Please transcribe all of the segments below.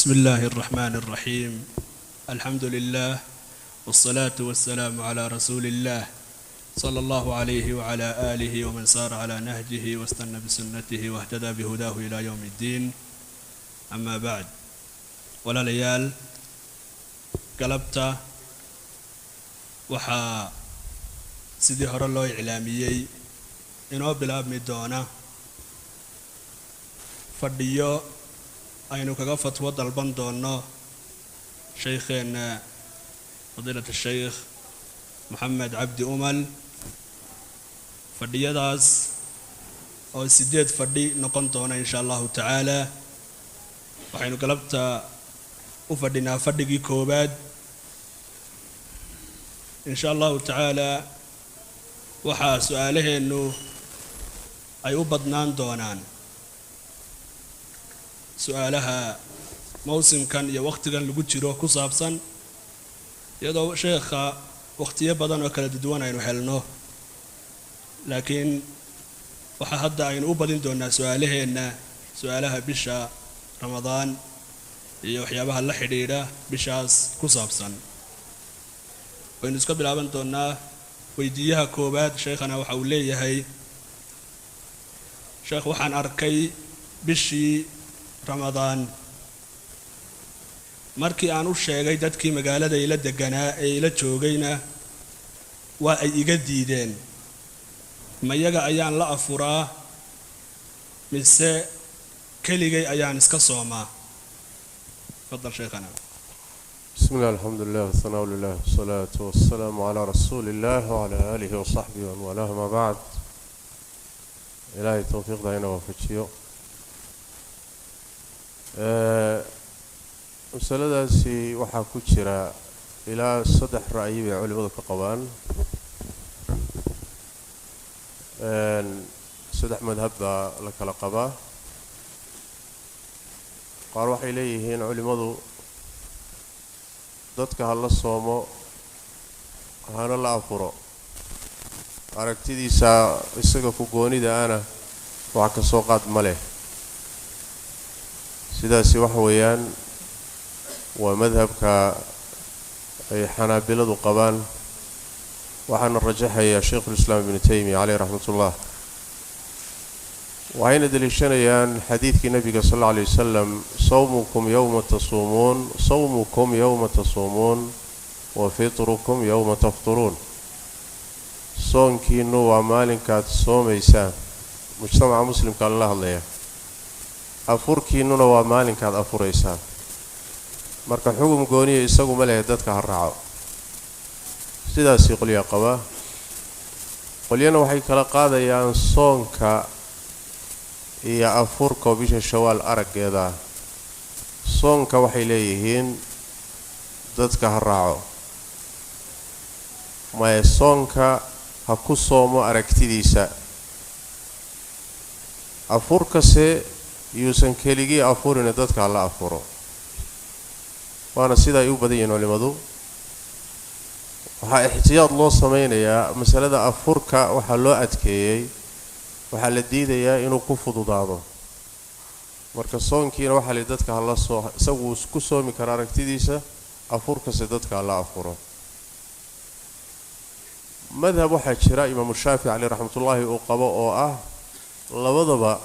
بسم الله الرحمن الرحيم، الحمد لله والصلاة والسلام على رسول الله صلى الله عليه وعلى آله ومن سار على نهجه واستنى بسنته واهتدى بهداه إلى يوم الدين. أما بعد، walaalayaal, galabta waxaa sidii hore loo iclaamiyey inoo bilaabmi doona fadhiyo aynu kaga fatwo dalban doonno shaykheenna fadiilat Sheikh Maxamed Cabdi Umal. Fadhiyadaas oo 8 fadhi noqon doona, insha Allahu tacaala, waxaynu galabta u fadhinaa fadhigii koowaad, insha Allahu tacaala. Waxaa su-aalaheennu ay u badnaan doonaan su-aalaha mawsimkan iyo wakhtigan lagu jiro ku saabsan, iyadoo sheekha wakhtiyo badan oo kala duwan aynu helno, laakiin waxaa hadda aynu u badin doonaa su-aalaheenna su-aalaha bisha Ramadaan iyo waxyaabaha la xidhiidha bishaas ku saabsan. Waynu iska bilaaban doonaa. Weydiiyaha koowaad sheekhana waxa uu leeyahay: "Sheekh, waxaan arkay bishii Ramadaan. Markii aan u sheegay dadkii magaalada ila deganaa ee ila joogayna, waa ay iga diideen. Ma iyaga ayaan la afuraa mise keligay ayaan iska soomaa?" Tafadal, sheekhana. بسم الله، الحمد لله، والثناء لله، والصلاة والسلام على رسول الله وعلى آله وصحبه ومن والاه، ما بعد. Ilaahay towfiiqda ina waafajiyo. Masaladaasi waxaa ku jira ilaa saddex ra'yi bay culimadu ka qabaan, saddex madhab baa la kala qabaa. Qaar waxay leeyihiin culimmadu dadka ha la soomo hana la afuro, aragtidiisa isaga ku goonida ana wax ka soo qaad ma leh. Sidaasi waxa weeyaan waa madhabka ay Xanaabiladu qabaan, waxaana rajaxayaa Shaykhulislaam Ibnu Taymiya caleyh raxmatullah. Waxayna deliishanayaan xadiidkii Nebiga sal alla alay wasalam: "Sawmukum yowma tasuumuun, sawmukum yowma tasuumuun wa fitrukum yowma tafturuun." Soonkiinu waa maalinkaad soomaysaan, mujtamaca muslimka lala hadlaya, afurkiinnuna waa maalinkaad afuraysaan. Marka xugum gooniya isagu ma lehe, dadka ha raaco. Sidaasii qolyaa qabaa. Qolyana waxay kala qaadayaan soonka iyo afurka oo bisha Shawaal araggeeda. Soonka waxay leeyihiin dadka ha raaco, maye soonka ha ku soomo aragtidiisa, afurkase yuusan keligii afurina, dadka ha la afuro. Waana sida ay u badan yihiin culimmadu. Waxaa ixtiyaad loo sameynayaa masalada afurka, waxaa loo adkeeyey, waxaa la diidayaa inuu ku fududaado. Marka soonkiina waxaa la yidhi dadka hala soo, isagu ku soomi kara aragtidiisa, afurkase dadka hala afuro. Madhab waxaa jira Imaamu Shaafici caleyh raxmatullaahi uu qabo oo ah labadaba,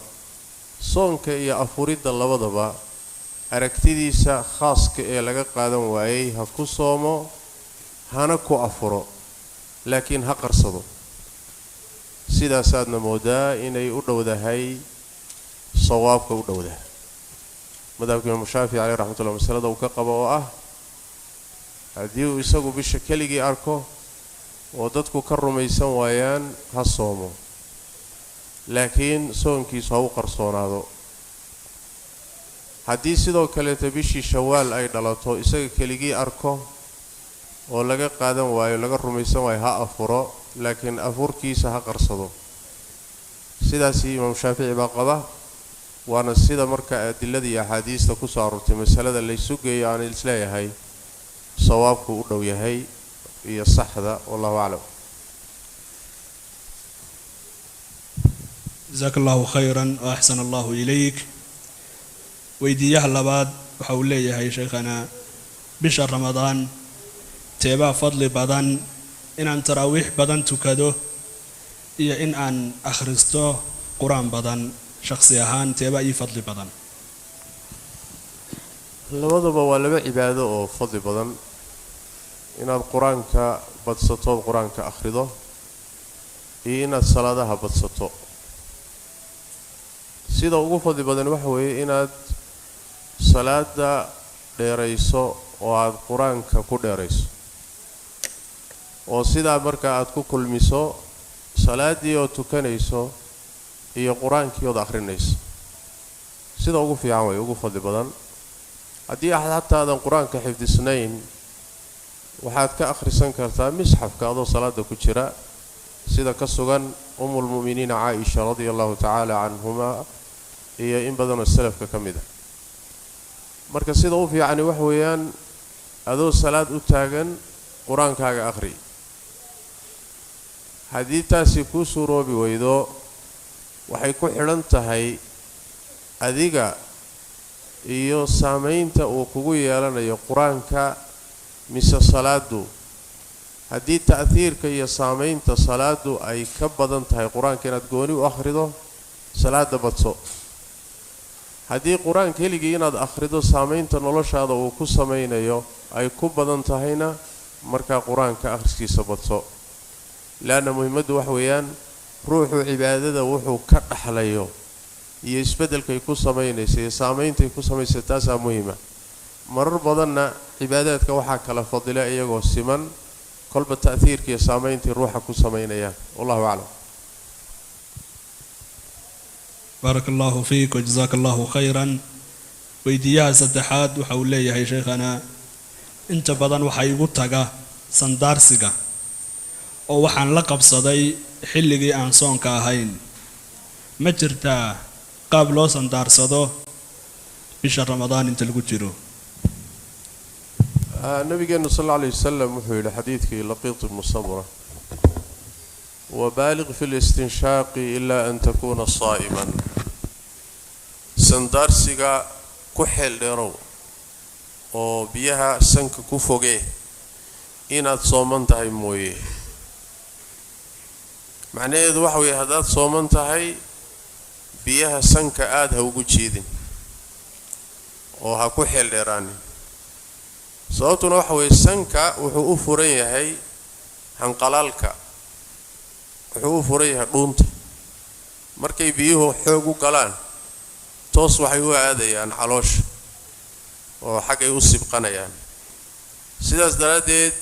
soonka iyo afuridda labadaba, aragtidiisa khaaska ee laga qaadan waayey ha ku soomo hana ku afuro, laakiin ha qarsado. Sidaasaadna moodaa inay u dhowdahay, sawaabka u dhowdahay, madhabka Imaamu Shaafici caleyh raxmatullah masalada uu ka qabo oo ah haddii uu isagu bisha keligii arko oo dadku ka rumaysan waayaan, ha soomo, laakiin soonkiisu ha u qarsoonaado. Haddii sidoo kaleeto bishii Shawaal ay dhalato, isaga keligii arko oo laga qaadan waayo, laga rumaysan waayo, ha afuro, laakiin afurkiisa ha qarsado. Sidaasi Imaamu Shaafici baa qaba, waana sida marka adilada iyo axaadiista ku soo aroortay masalada laysu geeyo aan isleeyahay sawaabku u dhow yahay iyo saxda. Wallahu aclam. Jasaaka Allahu khayran wa axsana Allahu ilayk. Weydiiyaha labaad Waxa uu leeyahay sheekhana, bisha Ramadaan teebaa fadli badan, inaan taraawiix badan tukado iyo in aan akhristo qur-aan badan? Shakhsi ahaan teebaa ii fadli badan? Labadaba waa laba cibaado oo fadli badan. Inaad qur-aanka badsatood qur-aanka akhrido iyo inaad salaadaha badsato, sida ugu fadli badan waxa weeye inaad salaada dheerayso oo aada qur-aanka ku dheerayso, oo sidaa markaa aada ku kulmiso salaaddii oo tukanayso iyo qur-aankii ood akhrinayso. Sida ugu fiican way ugu fadli badan. Haddii xataa aadan qur-aanka xifdisnayn, waxaad ka akhrisan kartaa misxafka adoo salaada ku jira, sida ka sugan umulmu'miniina Caaisha radia allahu tacaala canhuma iyo in badanoo salafka ka mid ah. Marka sida u fiicani waxa weeyaan adoo salaad u taagan qur-aankaaga akhri. Haddii taasi kuu suuroobi weydo, waxay ku xidhan tahay adiga iyo saamaynta uu kugu yeelanayo qur-aanka mise salaadu. Haddii ta'hiirka iyo saamaynta salaadu ay ka badan tahay qur-aanka inaad gooni u akhrido, salaada badso. Haddii qur-aan keligii inaad akhrido saamaynta noloshaada uu ku samaynayo ay ku badan tahayna, markaa qur-aanka akhriskiisa badso. Leanna muhiimaddu waxa weeyaan ruuxu cibaadada wuxuu ka dhaxlayo iyo isbeddelkay ku samaynaysa iyo saameyntay ku samaynaysa, taasaa muhiima. Marar badanna cibaadaadka waxaa kala fadila iyagoo siman kolba ta'hiirka iyo saamayntai ruuxa ku samaynayaan. Wallahu aclam. Baaraka allahu fiik wajazaaka allahu khayran. Weydiiyaha saddexaad waxa uu leeyahay, sheekhana, inta badan waxaa igu taga sandaarsiga oo waxaan la qabsaday xilligii aan soonka ahayn. Ma jirtaa qaab loo sandaarsado bisha Ramadaan inta lagu jiro? Nabigeenu sal alla alay wasalam wuxuu yidhi xadiidkii Laqiit ibnu Samura: "Wabaaliq fi listinshaaqi ilaa an takuuna saa'iman." Sandaarsiga ku xeel dheerow oo biyaha sanka ku fogee, inaad sooman tahay mooye. Macnaheedu waxa weeye, haddaad sooman tahay, biyaha sanka aada ha ugu jiidin oo ha ku xeel dheeraanin. Sababtuna waxa weeye, sanka wuxuu u furan yahay hanqalaalka, wuxuu u furan yahay dhuunta. Markay biyuhu xoog u galaan, toos waxay u aadayaan caloosha oo xaggay u sibqanayaan. Sidaas daraaddeed,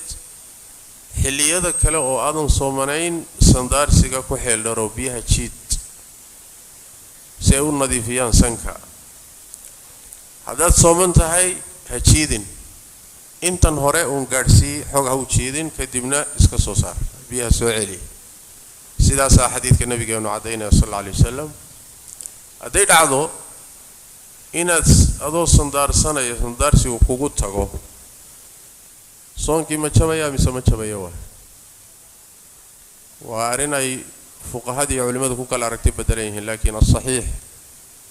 xilliyada kale oo aadan soomanayn, sandaarsiga ku xeeldharo, biyaha jiid si ay u nadiifiyaan sanka. Haddaad sooman tahay, ha jiidin, intan hore uun gaadhsii, xoog ha u jiidin, kadibna iska soo saar, biyaha soo celi. Sidaasaa xadiidka nabigeenu caddaynaya sal alla alay wasalam. Hadday dhacdo inaad adoo sandaarsanaya sandaarsigu kugu tago, soonkii ma jabaya mise ma jabaya? Waa arrin ay fuqahadii iyo culimmadu ku kala aragti bedelan yihiin, laakiin asaxiix,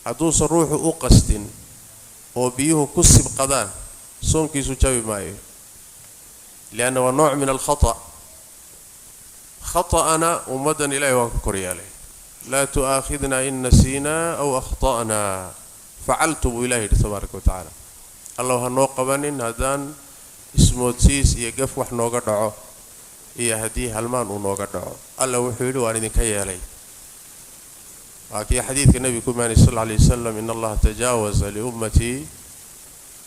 hadduusan ruuxu u qastin oo biyuhu ku sibqadaan, soonkiisu jabi maayo, lianna waa nooc min alkhata'. Khata'ana ummaddan Ilahay waa ka koryeelay. "Laa tu'aakhidna in nasiinaa aw akhta'naa facaltu," buu Ilahi yidhi tabaaraka wa tacaala. Allow ha noo qabanin haddaan ismoodsiis iyo gaf wax nooga dhaco iyo haddii halmaan uu nooga dhaco. Alla wuxuu yidhi: "Waan idinka yeelay." Waa kii xadiidka nebiga ku imaanay sal alla alay wasalam: "In allaha tajaawaza liummatii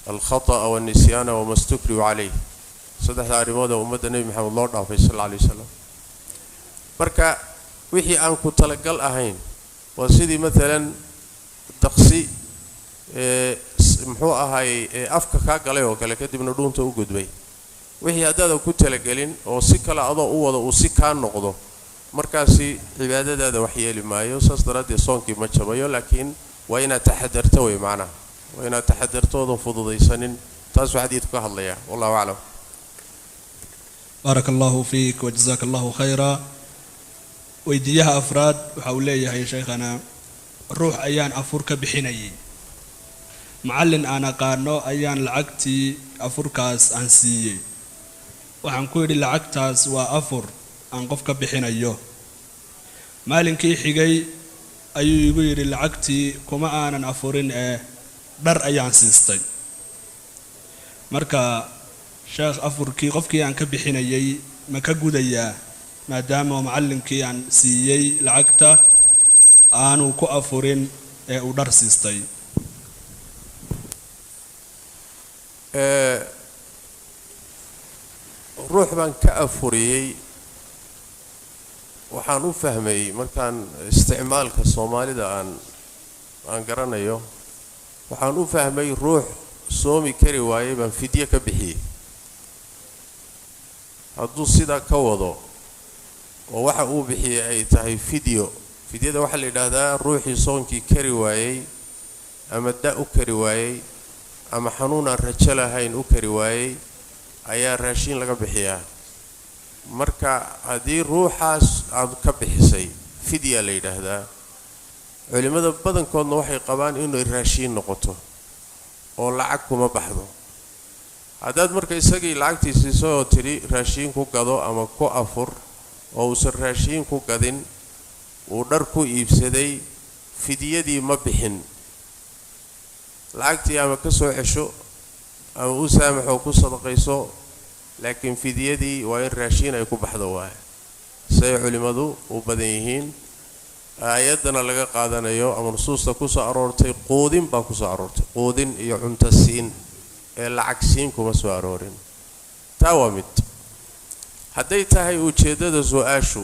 alkhata'a walnisyaana wama stukrihu calayh." Saddexda arrimood ee ummadda Nebi Maxamed loo dhaafay sal alla alay wasalam. Marka wixii aan ku talagal ahayn waa sidii maalan daqsi ee muxuu ahaayey ee afka kaa galay oo kale, kadibna dhuunta u gudbay. Wixii haddaadan ku talagelin oo si kale adoo u wado uu si kaa noqdo, markaasi cibaadadaada wax yeeli maayo. Saas daraaddeed soonkii ma jabayo, laakiin waa inaad taxadarto wey. Macnaha waa inaad taxadarto oodan fududaysanin. Taasuu xadiidku ka hadlayaa. Wallahu aclam. Baaraka allahu fiik wajazaaka allahu khayra. Weydiiyaha afraad waxa uu leeyahay, sheekhana, ruux ayaan afur ka bixinayay. Macallin aan aqaano ayaan lacagtii afurkaas aan siiyey. Waxaan ku yidhi lacagtaas waa afur aan qof ka bixinayo. Maalinkii xigay ayuu igu yidhi lacagtii kuma aanan afurin ee dhar ayaan siistay. Marka sheekh, afurkii qofkii aan ka bixinayay ma ka gudayaa maadaama macallinkii aan siiyey lacagta aanu ku afurin ee uu dhar siistay? Ruux baan ka afuriyey, waxaan u fahmayey markaan isticmaalka soomaalida aan garanayo, waxaan u fahmay ruux soomi kari waayey baan fidyo ka bixiyey. Hadduu sidaa ka wado oo waxa uu bixiyey ay tahay fidyo, fidyada waxaa la yidhaahdaa ruuxii soonkii kari waayey ama da u kari waayey ama xanuun aan rajo lahayn u kari waayey ayaa raashiin laga bixiyaa. Marka haddii ruuxaas aad ka bixisay fidyaa la yidhaahdaa. Culimmada badankoodna waxay qabaan inay raashiin noqoto oo lacag kuma baxdo. Haddaad marka isagii lacagtii siiso oo tidhi raashiin ku gado ama ku afur, oo uusan raashiin ku gadin uu dhar ku iibsaday, fidyadii ma bixin. Lacagtii ama ka soo cesho ama u saamaxoo ku sadaqayso, laakiin fidyadii waa in raashiin ay ku baxdo waaye, say culimmadu u badan yihiin. Aayaddana laga qaadanayo ama nusuusta ku soo aroortay quudin baa ku soo aroortay, quudin iyo cunto siin ee lacag siin kuma soo aroorin. Taa waa mid. Hadday tahay ujeeddada su-aashu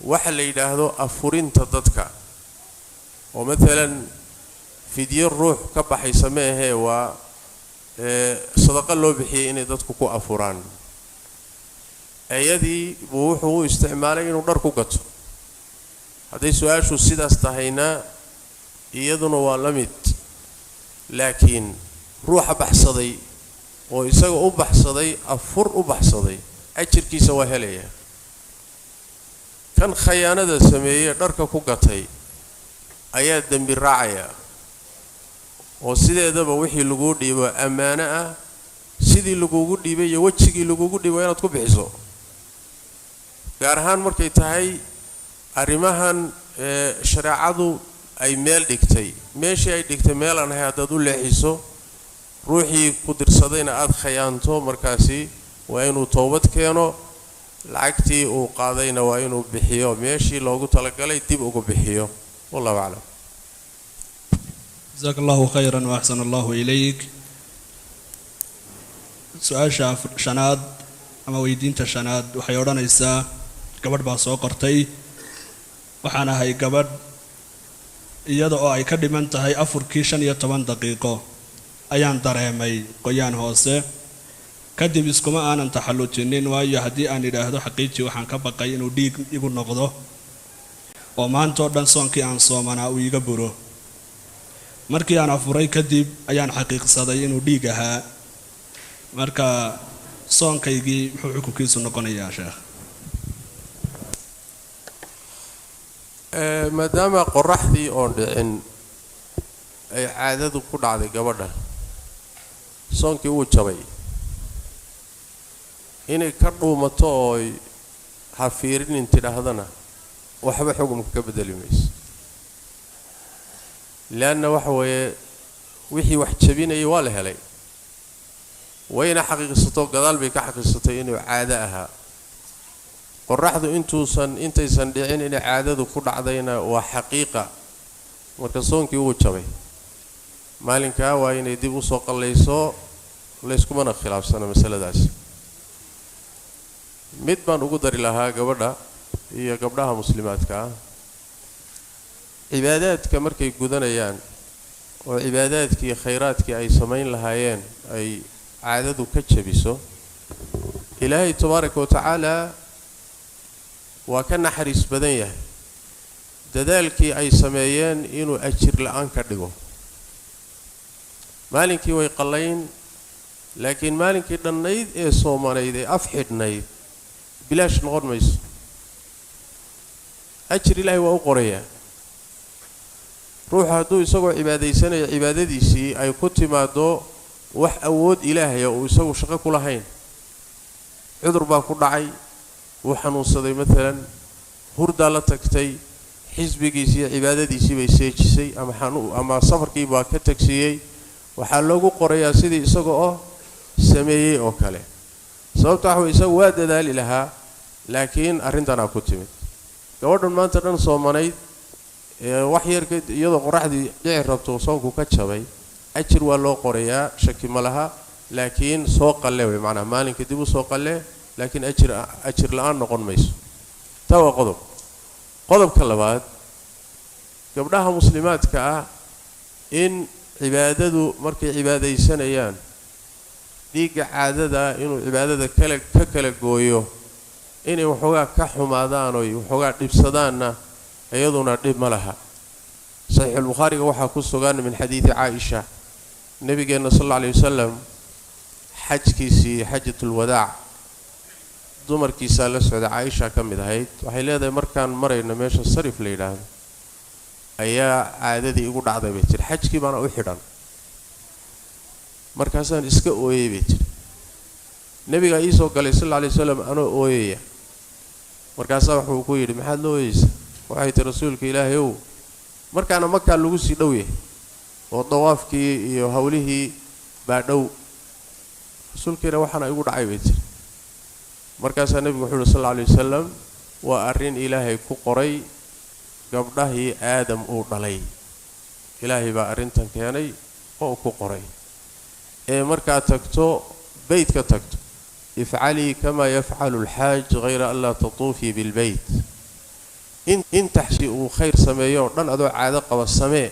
waxa la yidhaahdo afurinta dadka, oo maalan fidyo ruux ka baxaysa ma ahee, waa sadaqo loo bixiyey inay dadku ku afuraan, ayadii buu wuxuu u isticmaalay inuu dhar ku gato. Hadday su-aashu sidaas tahayna iyaduna waa la mid. Laakiin ruuxa baxsaday oo isaga u baxsaday afur u baxsaday ajirkiisa waa helaya. Kan khayaanada sameeyey dharka ku gatay ayaa dembi raacaya, oo sideedaba wixii laguu dhiibo ammaano ah, sidii lagugu dhiibay iyo wejigii lagugu dhiibo inaad ku bixiso, gaar ahaan markay tahay arrimahan shareecadu ay meel dhigtay. Meeshii ay dhigtay meel aan ahay haddaad u leexiso, ruuxii ku dirsadayna aada khayaanto, markaasi waa inuu toobad keeno, lacagtii uu qaadayna waa inuu bixiyo meeshii loogu talagalay dib ugu bixiyo. Wallahu aclam. Jasaaka allahu khayran wa axsan allahu ilayk. Su-aasha shanaad ama weydiinta shanaad waxay odhanaysaa, gabadh baa soo qortay: waxaan ahay gabadh iyada oo ay ka dhiman tahay afurkii 15 daqiiqo ayaan dareemay qoyaan hoose. Kadib iskuma aanan taxallujinin, waayo haddii aan idhaahdo xaqiiji waxaan ka baqay inuu dhiig igu noqdo oo maanta oo dhan soonkii aan soomanaa uu iga buro. Markii aan afuray kadib ayaan xaqiiqsaday inuu dhiig ahaa. Marka soonkaygii muxuu xukunkiisu noqonayaa, sheekh? Maadaama qoraxdii oon dhicin ay caadadu ku dhacday gabadha, soonkii wuu jabay. Inay ka dhuumato ooy ha fiirinin tidhaahdana waxba xukumka ka bedeli mayso, leanna waxa weeye wixii wax jabinayay waa la helay, wayna xaqiiqsato, gadaal bay ka xaqiiqsatay inuu caado ahaa. Qoraxdu intuusan intaysan dhicin inay caadadu ku dhacdayna waa xaqiiqa. Marka soonkii wuu jabay, maalinkaa waa inay dib usoo qallayso, layskumana khilaafsana masaladaas. Mid baan ugu dari lahaa gabadha iyo gabdhaha muslimaadka ah, cibaadaadka markay gudanayaan oo cibaadaadkii khayraadkii ay samayn lahaayeen ay caadadu ka jabiso, Ilaahay tabaaraka wa tacaala waa ka naxariis badan yahay dadaalkii ay sameeyeen inuu ajir la-aan ka dhigo. Maalinkii way qallayn, laakiin maalinkii dhannayd ee soomanayd ee af xidhnayd bilaash noqon mayso, ajir Ilaahay waa u qorayaa. Ruuxu hadduu isagoo cibaadaysanaya cibaadadiisii ay ku timaado wax awood ilaahaya uu isagu shaqo ku lahayn, cudur baa ku dhacay, wuu xanuunsaday maalan, hurdaa la tagtay, xisbigiisii iyo cibaadadiisii bay seejisay, ama safarkii baa ka tagsiiyey, waxaa loogu qorayaa sidii isaga oo sameeyey oo kale. Sababta waxa wey isagu waa dadaali lahaa, laakiin arrintanaa ku timid. Gabadhan maanta dhan soomanayd ee wax yar iyadoo qoraxdii dhici rabto soonku ka jabay, ajir waa loo qorayaa, shaki ma laha, laakiin soo qalle wey macnaha, maalinka dib u soo qalle, laakiin ajir la-aan noqon mayso. Taa waa qodob. Qodobka labaad, gabdhaha muslimaadka ah in cibaadadu markay cibaadaysanayaan dhiigga caadada inuu cibaadada ka kala gooyo, inay waxoogaa ka xumaadaan oy waxoogaa dhibsadaanna iyaduna dhib ma laha. Saxiixulbukhaariga waxaa ku sugan min xadiidi Caaisha, nabigeenna sal alla alay wasalam xajkiisii xajatulwadaac dumarkiisaa la socday, Caaisha ka mid ahayd. Waxay leedahay markaan marayno meesha sarif la yidhaahdo ayaa caadadii igu dhacday bay tiri, xajkii baana u xidhan, markaasaan iska ooyey bay tiri. Nebigaa iisoo galay sal alla alay wasalam anoo ooyaya, markaasaa wuxuu ku yidhi maxaad la ooyeysaa? Waxay tihi rasuulka ilaahay ow, markaana makaa lagu sii dhow yahay oo dawaafkii iyo howlihii baa dhow, rasuulka ilaah waxaana igu dhacay bay tiri. Markaasaa nebigu wuxuu yidhi sal alla alay wasalam, waa arrin ilaahay ku qoray gabdhahii aadam uu dhalay, ilaahay baa arrintan keenay oo ku qoray. Ee markaad tagto beytka tagto, ifcalii kamaa yafcalu alxaaj hayra an laa tatuufii bilbeyt, intaxsi uu khayr sameeyo oo dhan adoo caado qaba samee,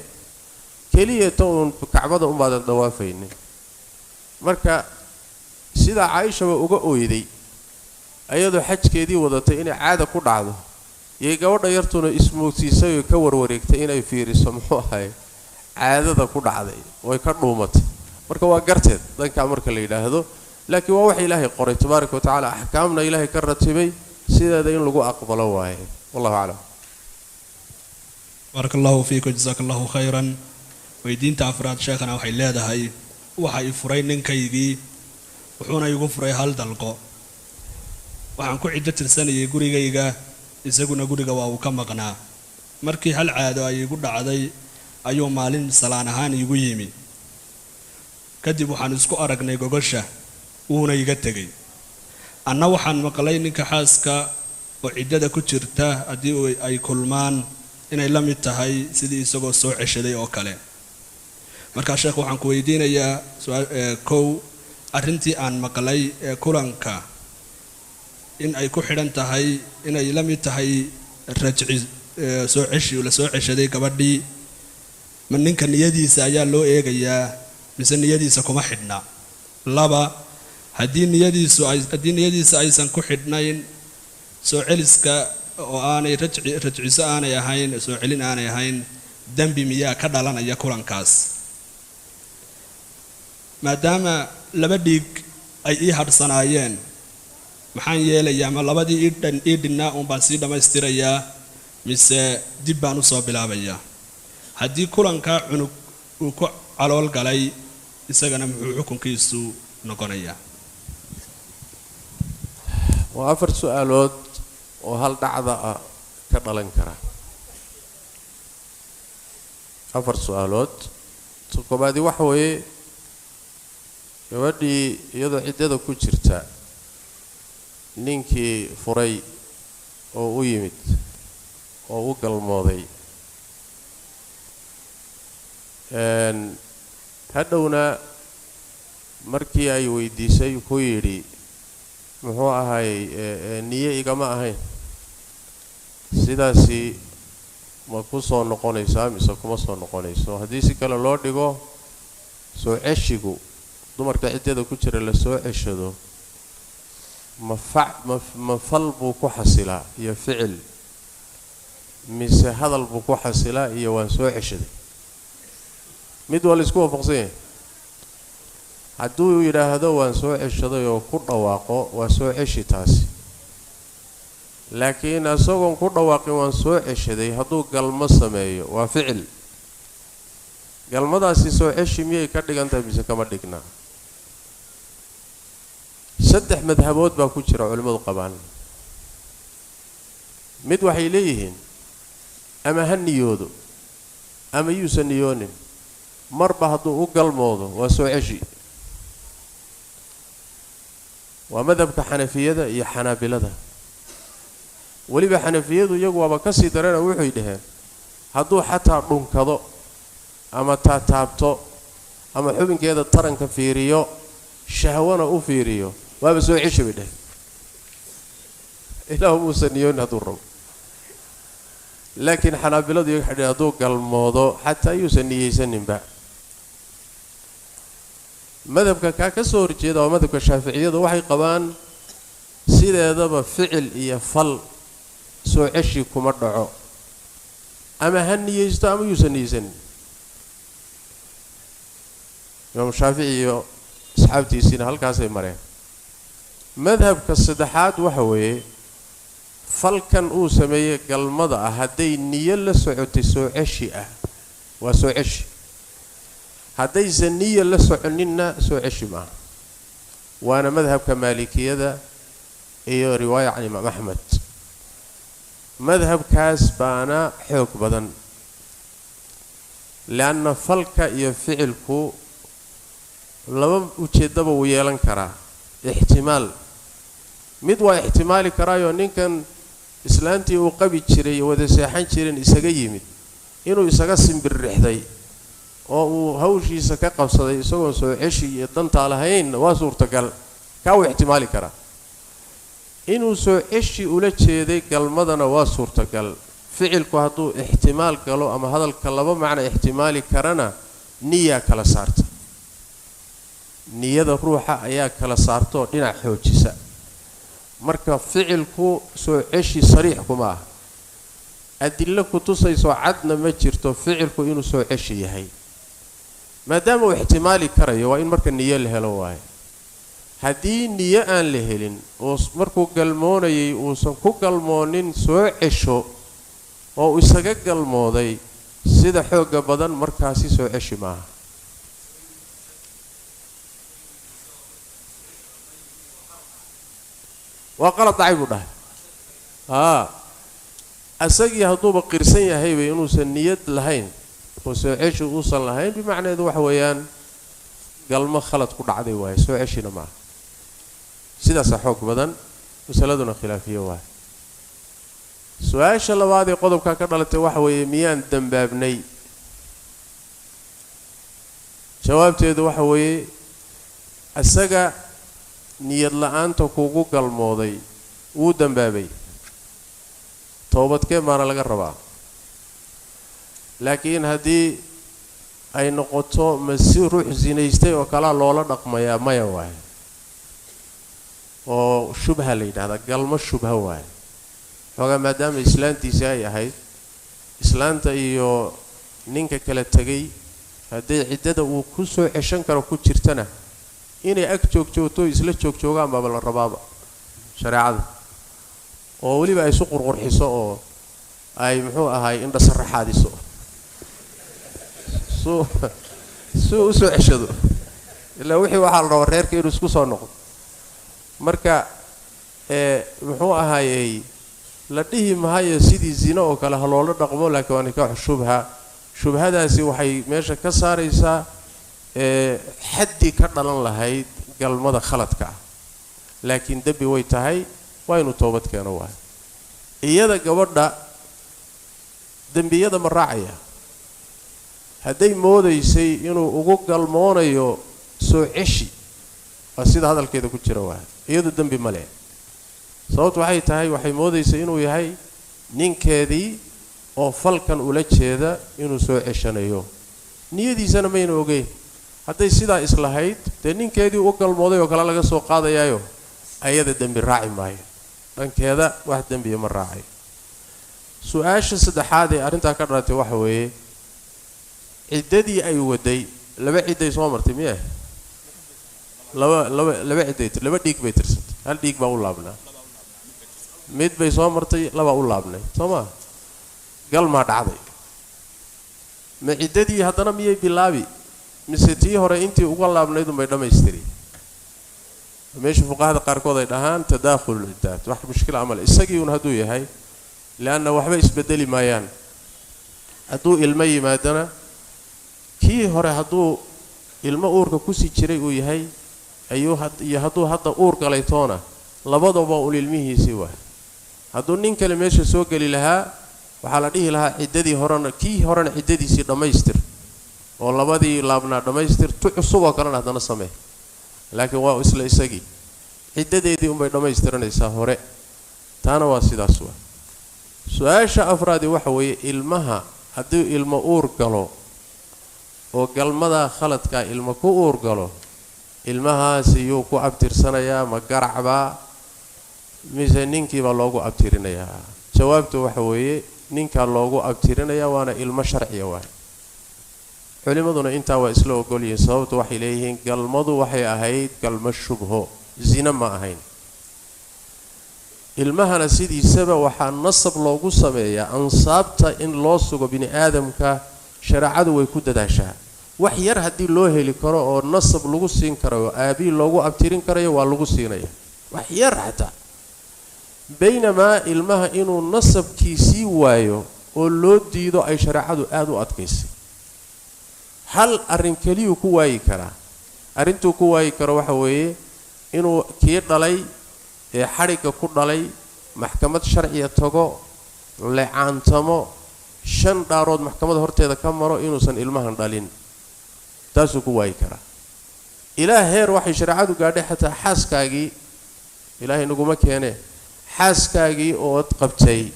keliya ta uun kacbada unbaadan dawaafaynin. Marka sidaa Caaishaba uga ooyday ayadoo xajkeedii wadatay inay caada ku dhacdo, yay gabadha yartuna ismoogsiisay oo ka warwareegtay inay fiiriso muxuu ahay caadada ku dhacday, way ka dhuumatay. Marka waa garteed dhankaa marka la yidhaahdo, laakiin waa wax ilaahay qoray tabaaraka wa tacaala, axkaamna ilaahay ka ratibay, sideeda in lagu aqbalo waaye. Wallahu aclam. Baaraka allahu fiikum, jasaaka allahu khayran. Weydiinta afraad sheekhana waxay leedahay, waxa i furay ninkaygii, wuxuuna igu furay hal dalqo. Waxaan ku ciddo tirsanayay gurigayga, isaguna guriga waa uu ka maqnaa. Markii hal caado ay igu dhacday ayuu maalin salaan ahaan iigu yimi, kadib waxaan isku aragnay gogosha, wuuna iga tegey. Anna waxaan maqlay ninka xaaska oo ciddada ku jirta haddii ay kulmaan inay la mid tahay sidii isagoo soo ceshaday oo kale. Markaa sheekh waxaan ku weydiinayaa kow, arrintii aan maqlay ee kulanka in ay ku xidhan tahay inay la mid tahay rajci soo ceshi la soo ceshaday gabadhii, ma ninka niyadiisa ayaa loo eegayaa mise niyadiisa kuma xidhna? Laba, haddii niyadiisa aysan ku xidhnayn soo celiska oo aanay rajciso aanay ahayn, soo celin aanay ahayn, dembi miyaa ka dhalanaya kulankaas? Maadaama laba dhiig ay ii hadhsanaayeen, maxaan yeelayaa? Ma labadii ii dhinnaa uun baan sii dhammaystirayaa mise dib baan usoo bilaabayaa? Haddii kulankaa cunug uu ku calool galay isagana muxuu xukunkiisu noqonayaa? Waa afar su-aalood oo hal dhacda ah ka dhalan kara. Afar su-aalood. Ta koobaadi waxa weeye, gabadhii iyadoo ciddada ku jirta ninkii furay oo u yimid oo u galmooday, hadhowna markii ay weydiisay ku yidhi muxuu ahay niye igama ahayn, sidaasi ma ku soo noqonaysaa mise kuma soo noqonayso? Haddii si kale loo dhigo, soo ceshigu dumarka ciddada ku jira la soo ceshado ma fal buu ku xasilaa iyo ficil, mise hadal buu ku xasilaa iyo waan soo ceshaday? Mid waa la isku waafaqsan yahay. Hadduu yidhaahdo waan soo ceshaday oo ku dhawaaqo, waa soo ceshi taasi. Laakiin isagoon ku dhawaaqin waan soo ceshaday hadduu galmo sameeyo, waa ficil. Galmadaasi soo ceshi miyay ka dhigan tahay mise kama dhignaa? Saddex madhabood baa ku jira culimmadu qabaan. Mid waxay leeyihiin ama ha niyoodo ama yuusan niyoonin, marba hadduu u galmoodo waa soo ceshi. Waa madhabka xanafiyada iyo xanaabilada. Weliba xanafiyadu iyagu waaba ka sii dareena, wuxuy dhaheen hadduu xataa dhunkado ama taataabto ama xubinkeeda taranka fiiriyo, shahwana u fiiriyo, waaba soo ceshi bay dhaheen, ilaahu muusan niyoonin hadduu rabo. Laakiin xanaabiladu iyagu waxay dhaheen hadduu galmoodo xataa yuusan niyeysaninba. Madhabka kaa ka soo horjeeda waa madhabka shaaficiyadu, waxay qabaan sideedaba ficil iyo fal soo ceshi kuma dhaco, ama ha niyeysto ama yuusan niyeysanin. Imaamu Shaafici iyo asxaabtiisiina halkaasay mareen. Madhabka saddexaad waxa weeye falkan uu sameeyey galmada ah hadday niyo la socotay soo ceshi ah waa soo ceshi, haddaysan niyo la soconinna soo ceshi maaha. Waana madhabka maalikiyada iyo riwaaya can Imaam Axmed. Madhabkaas baana xoog badan, lianna falka iyo ficilku laba ujeeddaba wuu yeelan karaa. Ixtimaal mid waa ixtimaali karaayoo ninkan islaantii uu qabi jiray wada seexan jireen isaga yimid inuu isaga simbirrixday oo uu hawshiisa ka qabsaday isagoon soo ceshi iyo dantaa lahayn waa suurtagal, kaa wuu ixtimaali karaa. Inuu soo ceshi ula jeeday galmadana waa suurtagal. Ficilku hadduu ixtimaal galo ama hadalka laba macno ixtimaali karana niyaa kala saarta, niyada ruuxa ayaa kala saartaoo dhinac xoojisa. Marka ficilku soo ceshi sariix kuma ah, adillo ku tusaysoo cadna ma jirto ficilku inuu soo ceshi yahay. Maadaama uu ixtimaali karayo waa in marka niyo la helo waaye. Haddii niyo aan la helin oo markuu galmoonayay uusan ku galmoonin soo cesho oo uu isaga galmooday, sida xoogga badan markaasi soo ceshi maaha. Waa qalad dhacay buu dhahay. Haa, isagii hadduuba qirsan yahaybay inuusan niyad lahayn oo soo ceshi uusan lahayn, bimacneedu waxa weeyaan galmo khalad ku dhacday waaye, soo ceshina maaha. Sidaasaa xoog badan, masaladuna khilaafiyo waaye. Su-aasha labaad ee qodobkaa ka dhalatay waxa weeye miyaan dembaabnay? Jawaabteedu waxa weeye isaga niyad la-aanta kugu galmooday wuu dembaabay, toobadkeen baana laga rabaa. Laakiin haddii ay noqoto ma si ruux sinaystay oo kalaa loola dhaqmayaa, maya waaye, oo shubha la yidhahdaa, galmo shubha waaye. Xoogaa maadaama islaantiisii ay ahayd, islaanta iyo ninka kala tegay hadday ciddada uu ku soo ceshan karo ku jirtana inay ag joogjoogto isla joogjoogaan baaba la rabaaba shareecada, oo weliba ay isu qurqurxiso oo ay muxuu ahaay indha saraxaadiso suu u soo ceshado, ilaa wixii waxaa la rabaa reerka inuu isku soo noqdo. Marka muxuu ahaayey la dhihi mahayo sidii zino oo kale ha loola dhaqmo, laakiin waa nikaaxu shubha. Shubhadaasi waxay meesha ka saaraysaa xaddii ka dhalan lahayd galmada khaladka ah, laakiin dembi way tahay, waa inuu toobad keeno waayo. Iyada gabadha dembiyada ma raacaya hadday moodaysay inuu ugu galmoonayo soo ceshi, waa sida hadalkeeda ku jira waay, iyadu dembi ma leh. Sababtu waxay tahay waxay moodaysay inuu yahay ninkeedii oo falkan ula jeeda inuu soo ceshanayo, niyadiisana mayna ogeyn. Hadday sidaa islahayd dee ninkeedii u galmooday oo kale laga soo qaadayaayo, ayada dembi raaci maayo, dhankeeda wax dembiya ma raacayo. Su-aasha saddexaad ee arrintaa ka dhalatay waxa weeye ciddadii ay waday laba cidday soo martay miya? Laba cidday, laba dhiig bay tirsatay, hal dhiig baa u laabnaa, mid bay soo martay, labaa u laabnay, soo maa? Galmaa dhacday, Ma ciddadii haddana miyay bilaabi mise tii hore intii uga laabnayd unbay dhammaystiri? Meesha fuqahada qaarkood ay dhahaan tadaakhulul ciddaat, wax mushkila amale isagii uun hadduu yahay, lianna waxba isbedeli maayaan. Hadduu ilmo yimaadana kii hore hadduu ilmo uurka kusii jiray uu yahay ayuu iyo hadduu hadda uur galay toona labadaba uun ilmihiisii waay. Hadduu nin kale meesha soo geli lahaa waxaa la dhihi lahaa ciddadii horena kii horena ciddadiisii dhammaystir oo labadii laabnaa dhammaystir, tu cusub oo kalena haddana samee. Laakiin waa isla isagii, ciddadeedii unbay dhammaystiranaysaa hore. Taana waa sidaas waa. Su-aasha afraadi waxa weeye, ilmaha hadduu ilmo uur galo oo galmadaa khaladkaa ilmo ku uur galo, ilmahaasi yuu ku abtirsanayaa? Ma garacbaa mise ninkiibaa loogu abtirinayaa? Jawaabtu waxa weeye ninkaa loogu abtirinayaa, waana ilmo sharciya waay. Culimmaduna intaa waa isla ogolyihiin. Sababtu waxay leeyihiin galmadu waxay ahayd galmo shubho, zina ma ahayn. Ilmahana sidiisaba waxaa nasab loogu sameeyaa ansaabta in loo sugo bini aadamka, shareecadu way ku dadaashaa. Wax yar haddii loo heli karo oo nasab lagu siin karayo, aabihii loogu abtirin karayo, waa lagu siinaya wax yar xataa. Baynamaa ilmaha inuu nasabkiisii waayo oo loo diido ay shareecadu aada u adkaysay. Hal arrin keliyuu ku waayi karaa. Arrintuu ku waayi karo waxa weeye inuu kii dhalay ee xadhigga ku dhalay maxkamad sharciya tago, lecaantamo, 5 dhaarood maxkamadda horteeda ka maro inuusan ilmahan dhalin, taasuu ku waayi karaa. Ilaa heer waxay shareecadu gaadhay xataa xaaskaagii, ilaahay naguma keenee, xaaskaagii ood qabtay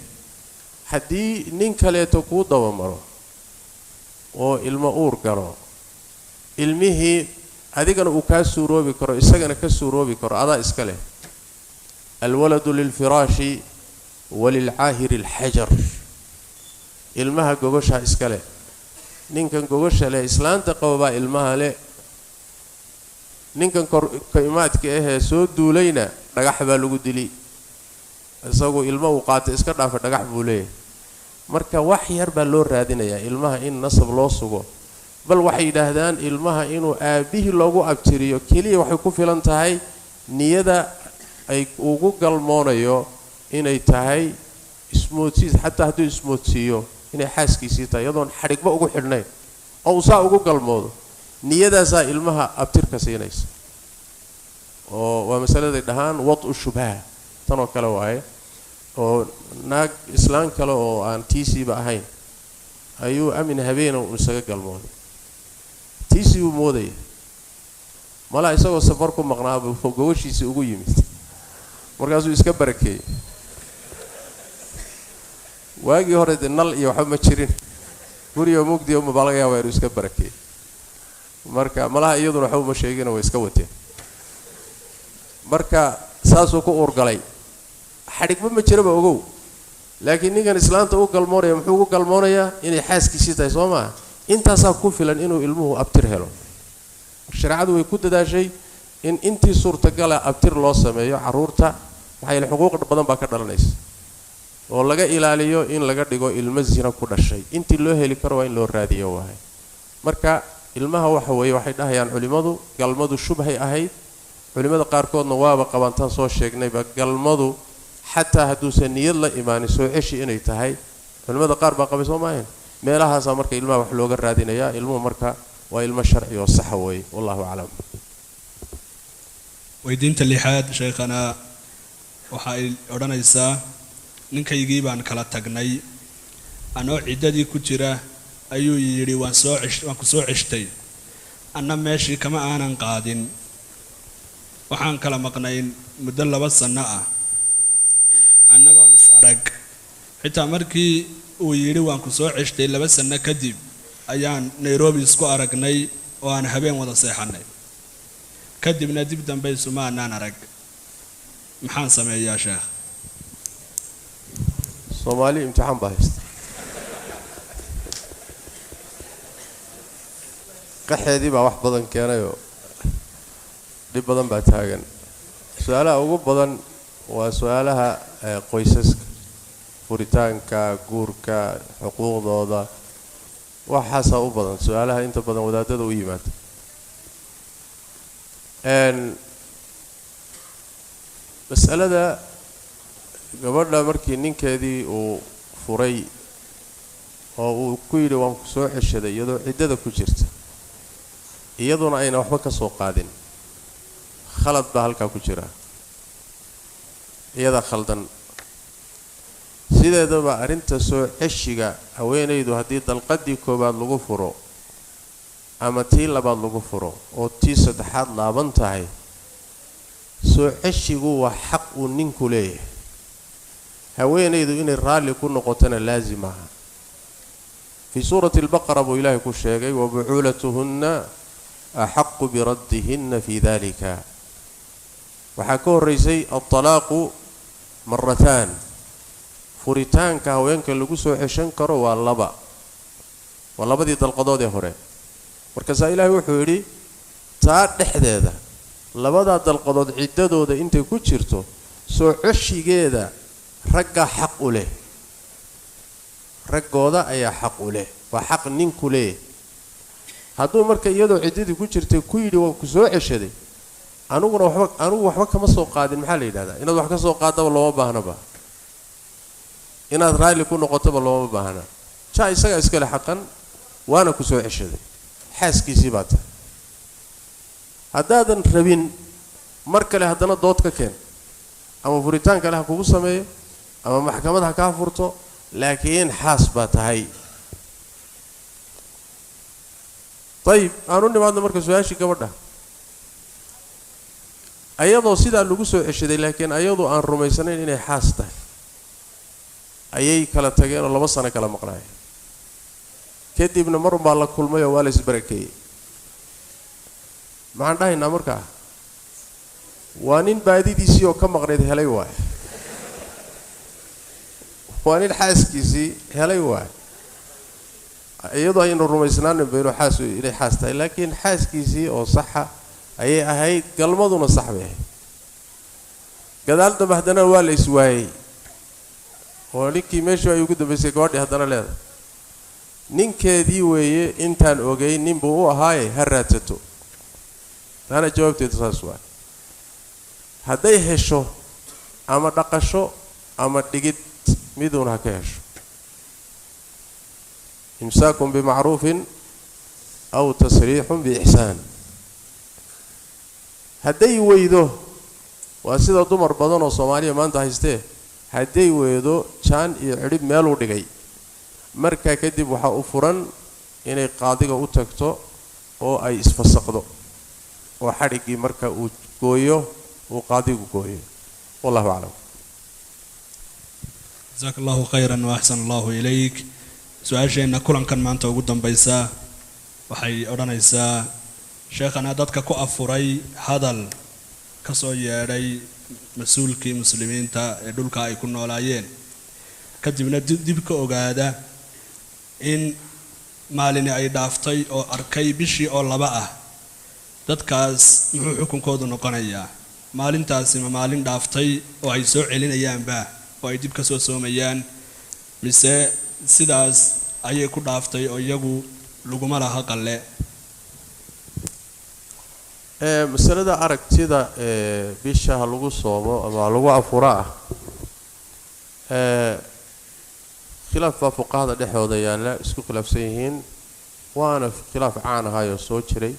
haddii nin kaleeto kuu dabamaro oo ilmo uur galo, ilmihii adigana uu kaa suuroobi karo isagana ka suuroobi karo, adaa iska leh. Alwaladu lilfiraashi walilcaahiri alxajar. Ilmaha gogoshaa iska leh, ninkan gogosha leh islaanta qaba baa ilmaha leh, ninkan korka-imaadka ahee soo duulayna dhagax baa lagu dili, isagu ilmo uu qaatay iska dhaafa dhagax buu leeyahay. Marka wax yar baa loo raadinayaa ilmaha in nasab loo sugo. Bal waxay yidhaahdaan ilmaha inuu aabihii loogu abtiriyo keliya waxay ku filan tahay niyada ay ugu galmoonayo inay tahay ismoodsiis, xataa hadduu ismoodsiiyo inay xaaskiisii tahay iyadoon xadhigba ugu xidhnayn oo uu saa ugu galmoodo, niyadaasaa ilmaha abtirka siinaysa. Oo waa masaladay dhahaan wad-u shubhaha, tanoo kale waaye. Oo naag islaan kale oo aan tiisiiba ahayn ayuu amin habeena uu isaga galmooday, tiisii uu moodaya malaa isagoo safar ku maqnaaba gogoshiisii ugu yimid, markaasuu iska barakeeyey. Waagii hore dee nal iyo waxba ma jirin, guriga mugdiya uma baa laga yaabaa inuu iska barakeeyey. Marka malaha iyaduna waxba uma sheegina, way iska wateen. Marka saasuu ku uurgalay, xadhigba ma jiraba ogow. Laakiin ninkan islaanta u galmoonaya muxuu ugu galmoonayaa? Inay xaaskiisii tahay, soo maaha? Intaasaa ku filan inuu ilmuhu abtir helo. Shareecadu way ku dadaashay in intii suurtagala abtir loo sameeyo carruurta, maxaa yeele xuquuq badan baa ka dhalanaysa oo laga ilaaliyo in laga dhigo ilmo zina ku dhashay. Intii loo heli karo waa in loo raadiyo wahay. Marka ilmaha waxa weeye waxay dhahayaan culimmadu galmadu shubhay ahayd. Culimmada qaarkoodna waaba qabantaan soo sheegnayba galmadu xataa hadduusan niyad la imaanin soo ceshi inay tahay. Culimmada qaar baa qabay, soo maahayn? Meelahaasaa marka ilmaha wax looga raadinayaa. Ilmuhu marka waa ilmo sharci oo saxa weeye, wallahu aclam. Weydiinta lixaad sheekhana waxa ay odhanaysaa, ninkaygii baan kala tagnay, anoo ciddadii ku jira ayuu yidhi waan soo waan ku soo ceshtay, anna meeshii kama aanan qaadin. Waxaan kala maqnayn muddo 2 sanno ah annagoon is arag. Xitaa markii uu yidhi waan ku soo ceshtay 2 sanno kadib ayaan Nairobi isku aragnay oo aan habeen wada seexannay, kadibna dib dambe isuma aanaan arag. Maxaan sameeyaa sheekh? Soomaali imtixaan baa haysta, qaxeedii baa wax badan keenayoo dhib badan baa taagan. Su-aalaha ugu badan waa su-aalaha qoysaska, furitaanka, guurka, xuquuqdooda. Waxaasaa u badan su-aalaha inta badan wadaadada u yimaada. Masalada gabadha markii ninkeedii uu furay oo uu ku yidhi waan ku soo ceshaday iyadoo ciddada ku jirta, iyaduna ayna waxba ka soo qaadin, khalad baa halkaa ku jira, iyadaa khaldan. Sideedaba arrinta soo ceshiga haweenaydu haddii dalqadii koowaad lagu furo ama tii labaad lagu furo oo tii saddexaad laaban tahay, soo ceshigu waa xaq uu ninku leeyahay. Haweenaydu inay raalli ku noqotona laazim aha. Fii suurati albaqara buu ilaahay ku sheegay wabucuulatuhunna axaqu biraddihinna fii dalika. Waxaa ka horraysay altalaaqu marataan, furitaanka haweenka lagu soo ceshan karo waa laba, waa labadii dalqadood ee hore. Markaasaa ilaahay wuxuu yidhi taa dhexdeeda labadaa dalqadood ciddadooda intay ku jirto soo ceshigeeda raggaa xaq u leh, raggooda ayaa xaq u leh, waa xaq ninku leeyahay. Hadduu marka iyadoo ciddadii ku jirtay ku yidhi waan ku soo ceshaday, aniguna waxba anigu waxba kama soo qaadin, maxaa la yidhahdaa? Inaad wax ka soo qaadaba looma baahnaba, inaad raalli ku noqotoba looma baahna. Jaa isagaa iskale xaqan, waana ku soo ceshaday, xaaskiisii baa tahay. Haddaadan rabin mar kale haddana dood ka keen, ama furitaan kale ha kugu sameeyo ama maxkamad ha kaa furto, laakiin xaas baa tahay. Ayib, aan u nimaadno marka su-aashii gabadha. Ayadoo sidaa lagu soo ceshaday laakiin ayadoo aan rumaysanayn inay xaas tahay ayay kala tageen oo 2 sano kala maqnaayeen. Kadibna mar unbaa la kulmay oo waa la isbarakeeyey. Maxaan dhahaynaa markaa? Waa nin baadidiisii oo ka maqnayd helay waay, waa nin xaaskiisii helay waay. Iyadoo aynu rumaysnaaninba inuu xaas inay xaas tahay, laakiin xaaskiisii oo saxa ayay ahayd, galmaduna sax bay ahayd. Gadaal dambe haddana waa la iswaayey oo ninkii meeshii ay ugu dambaysay gabadhii haddana leedahay ninkeedii weeye, intaan ogay nin buu u ahaaye ha raadsato. Taana jawaabteedu saas waay. Hadday hesho ama dhaqasho ama dhigid miduun ha ka hesho. Imsaakun bimacruufin aw tasriixun biixsaan. Hadday weydo, waa sida dumar badan oo Soomaaliya maanta haystee, hadday weydo jaan iyo cidhib meeluu dhigay, markaa kadib waxaa u furan inay qaadiga u tagto oo ay isfasaqdo oo xadhiggii marka uu gooyo uu qaadigu gooyo. Wallahu aclam. Jazaaka allahu khayran wa axsan allahu ilayk. Su-aasheenna kulankan maanta ugu dambaysa waxay odhanaysaa: sheekhana dadka ku afuray hadal ka soo yeedhay mas-uulkii muslimiinta ee dhulka ay ku noolaayeen, kadibna dib ka ogaada in maalini ay dhaaftay oo arkay bishii oo 2 ah, dadkaas muxuu xukunkoodu noqonayaa? Maalintaasi ma maalin dhaaftay oo ay soo celinayaanba oo ay dib ka soo soomayaan, mise sidaas ayay ku dhaaftay oo iyagu laguma laha qalle? Masalada aragtida ee bisha ha lagu soomo ama ha lagu afuro ah, khilaaf baa fuqahada dhexdooda yaalla, isku khilaafsan yihiin, waana khilaaf caan ahaayoo soo jiray.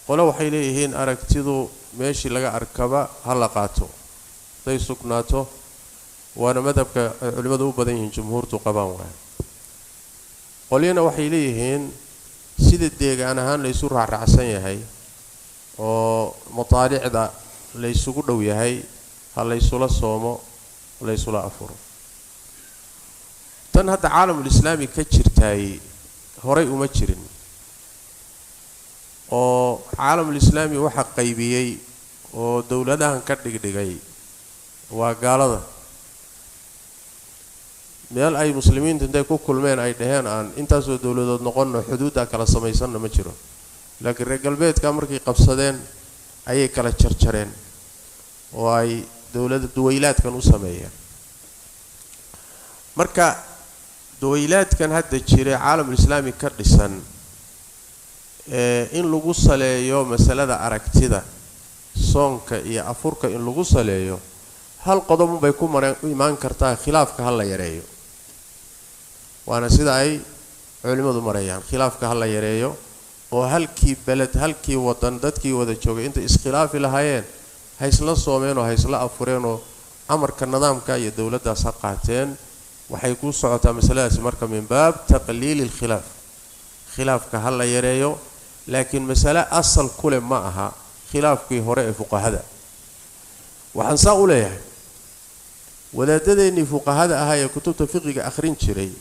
Qole waxay leeyihiin aragtidu meeshii laga arkaba ha la qaato hadday sugnaato, waana madhabka ay culimmadu u badan yihiin, jumhuurtu qabaan waay. Qolyana waxay leeyihiin sida deegaan ahaan laysu raacraacsan yahay oo mataalicda laysugu dhow yahay ha laysula soomo laysula afuro. Tan hadda caalamul islaami ka jirtaay horay uma jirin, oo caalamul islaami waxa qaybiyey oo dowladahan ka dhigdhigay waa gaalada. Meel ay muslimiintu intay ku kulmeen ay dhaheen aan intaasoo dowladood noqonno xuduuddaa kala samaysanna ma jiro, laakiin reer galbeedka markay qabsadeen ayay kala jarjareen oo ay dowladda duwaylaadkan u sameeyeen. Marka Dowlaadkan hadda jiray caalamulislaami ka dhisan in lagu saleeyo masalada aragtida soonka iyo afurka in lagu saleeyo hal qodob bay ku imaan kartaa, khilaafka ha la yareeyo. Waana sida ay culimadu marayaan, khilaafka ha la yareeyo oo halkii beled halkii wadan dadkii wada joogay intay iskhilaafi lahaayeen ha isla soomeen oo ha isla afureen oo amarka nidaamka iyo dowladdaas ha qaateen. Waxay ku socotaa masaladaasi marka min baab taqliili alkhilaaf, khilaafka ha la yareeyo. Laakiin masale asal kule ma aha khilaafkii hore ee fuqahada. Waxaan saa u leeyahay, wadaadadeennii fuqahada ahaa ee kutubta fiqiga akhrin jiray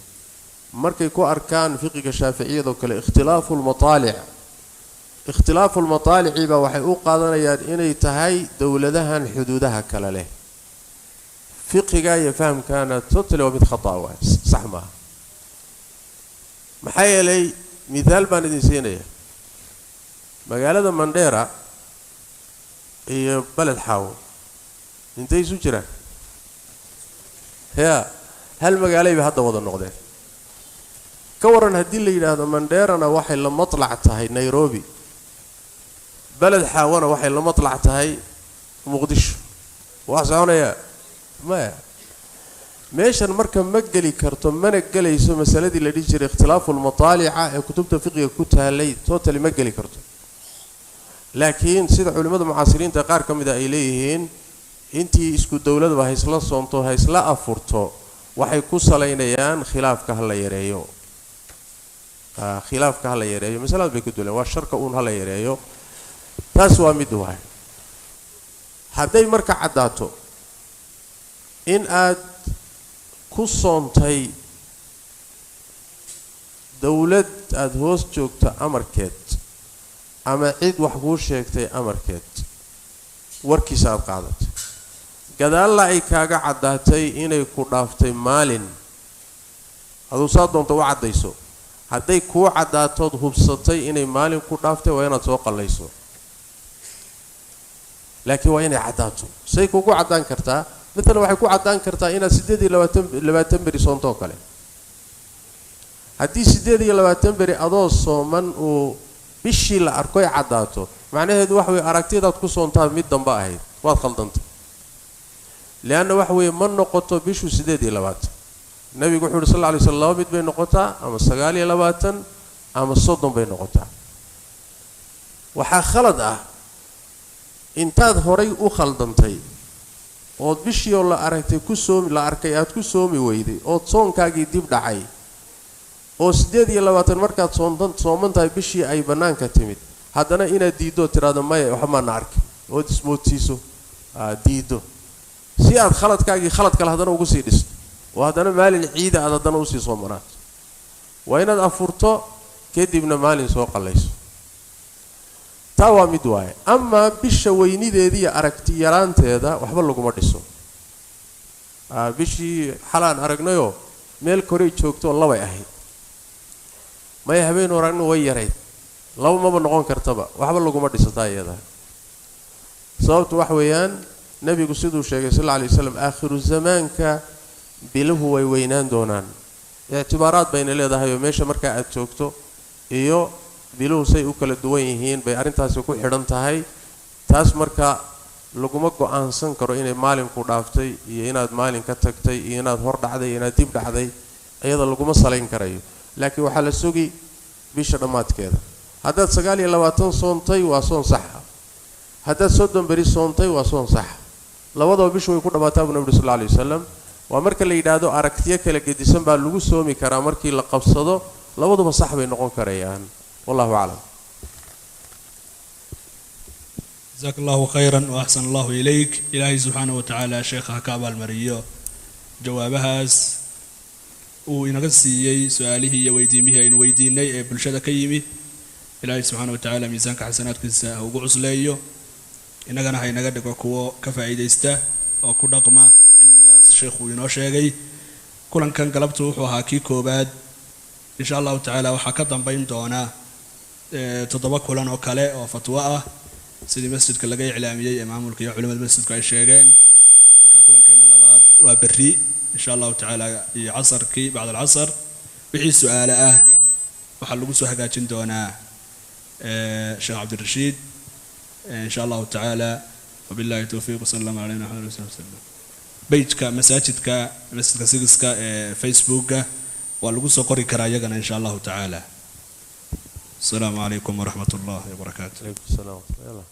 markay ku arkaan fiqiga shaaficiyadoo kale ikhtilaafu lmataalic, ikhtilaafu lmataalici baa waxay u qaadanayaan inay tahay dowladahan xuduudaha kale leh. Fiqiga iyo fahamkana totally waa mid khata waay, sax maaha. Maxaa yeelay, mithaal baan idin siinaya, magaalada Mandheera iyo Beled Xaawo intay isu jiraan? Ya hal magaalay bay hadda wada noqdeen. Ka waran haddii la yidhaahdo Mandheerana waxay la matlac tahay Nairobi, Beled Xaawana waxay la matlac tahay Muqdisho, waa soconaya maya? Meeshan marka ma geli karto, mana gelayso masaladii la dhihi jiray ikhtilaafu lmataalica ee kutubta fiqiga ku taalay, totally ma geli karto. Laakiin sida culimmada mucaasiriinta qaar ka mida ay leeyihiin, intii isku dowladba ha isla soonto, ha isla afurto, waxay ku salaynayaan khilaafka ha la yareeyo, khilaafka ha la yareeyo. Masaladaas bay ku duleen, waa sharka uun ha la yareeyo. Taas waa mid waay. Hadday marka caddaato in aad ku soontay dowlad aada hoos joogto amarkeed ama cid wax kuu sheegtay amarkeed, warkiisa aada qaadatay, gadaalla ay kaaga caddaatay inay ku dhaaftay maalin, aduu saa doonto u caddayso, hadday kuu caddaatood hubsatay inay maalin ku dhaaftay, waa inaad soo qallayso. Laakiin waa inay caddaato. Say kugu caddaan kartaa? Matalan waxay ku caddaan kartaa inaad 28 beri soontoo kale. Haddii 28 beri adoo sooman uu bishii la arkoy caddaato, macnaheedu waxa weye aragtidaad ku soontaa mid dambe ahayd, waad khaldantay. Leanna waxa weeye ma noqoto bishu 28. Nabigu wuxuu uhi sal alla alay slam, laba mid bay noqotaa, ama 29 ama 30 bay noqotaa. Waxaa khalad ah intaad horay u khaldantay ood bishii oo la aragtay ku soomi la arkay aad ku soomi weyday, ood soonkaagii dib dhacay, oo 28 markaad sooman tahay bishii ay bannaanka timid, haddana inaad diiddo tidhaahdo maya waxba maana arkin, ood ismoodsiiso aad diiddo si aad khaladkaagii khalad kale haddana ugu sii dhisto, oo haddana maalin ciida aad haddana usii soomanaato. Waa inaad afurto, kadibna maalin soo qallayso. Taa waa mid waaye. Amaa bisha weynideediiyo aragti yaraanteeda waxba laguma dhiso. Bishii xalaan aragnayoo meel koray joogto labay ahayd, maya habeen aragno way yarayd, laba maba noqon kartaba, waxba laguma dhisataa iyada. Sababtu waxa weeyaan, nebigu siduu sheegay sal alla alay waslam, aakhiru zamaanka biluhu way weynaan doonaan. Ictibaaraad bayna leedahay oo meesha markaa aad joogto iyo biluhu say u kala duwan yihiin bay arrintaasi ku xidhan tahay. Taas marka laguma go-aansan karo inay maalinku dhaaftay iyo inaad maalin ka tagtay iyo inaad hor dhacday iyo inaad dib dhacday, iyada laguma salayn karayo. Laakiin waxaa la sugi bisha dhammaadkeeda. Haddaad 29 soontay waa soon saxa, haddaad 30 beri soontay waa soon saxa, labadaba bishu way ku dhammaataa buu nabi uri sal alla alay wasalam. Waa marka la yidhaahdo aragtiyo kala gedisan baa lagu soomi karaa, markii la qabsado labaduba sax bay noqon karayaan. Wallahu aclam. Jazaaka allahu khayran wa axsan allahu ilayk. Ilaahay subxaana wa tacaala sheekha ha ka abaalmariyo jawaabahaas uu inaga siiyey su-aalihii iyo weydiimihii aynu weydiinay ee bulshada ka yimi. Ilaahay subxaana wa tacaala miisaanka xasanaadkiisa ha ugu cusleeyo, innagana ha inaga dhigo kuwo ka faa'iidaysta oo ku dhaqma cilmigaas sheekhuu inoo sheegay. Kulankan galabtu wuxuu ahaa kii koowaad. Insha allahu tacaala waxaa ka dambayn doona 7 kulan oo kale oo fatwo ah, sidii masjidka laga iclaamiyey ee maamulka iyo culimada masjidku ay sheegeen. Marka kulankeena labaad waa berri insha allahu tacaala iyo casarkii bacda alcasar. Wixii su-aale ah waxaa lagu soo hagaajin doonaa Sheekh Cabdirashiid, insha Allahu tacaala. Wabillahi towfiiq, wasalaamu calayna maxamed wasalam. Page-ka masaajidka, masjidka Sigiska ee Facebooka waa lagu soo qori karaa iyagana, insha Allahu tacaala. Asalaamu calaykum waraxmat ullahi wabarakaatu. Calaykum salaam. Yalla.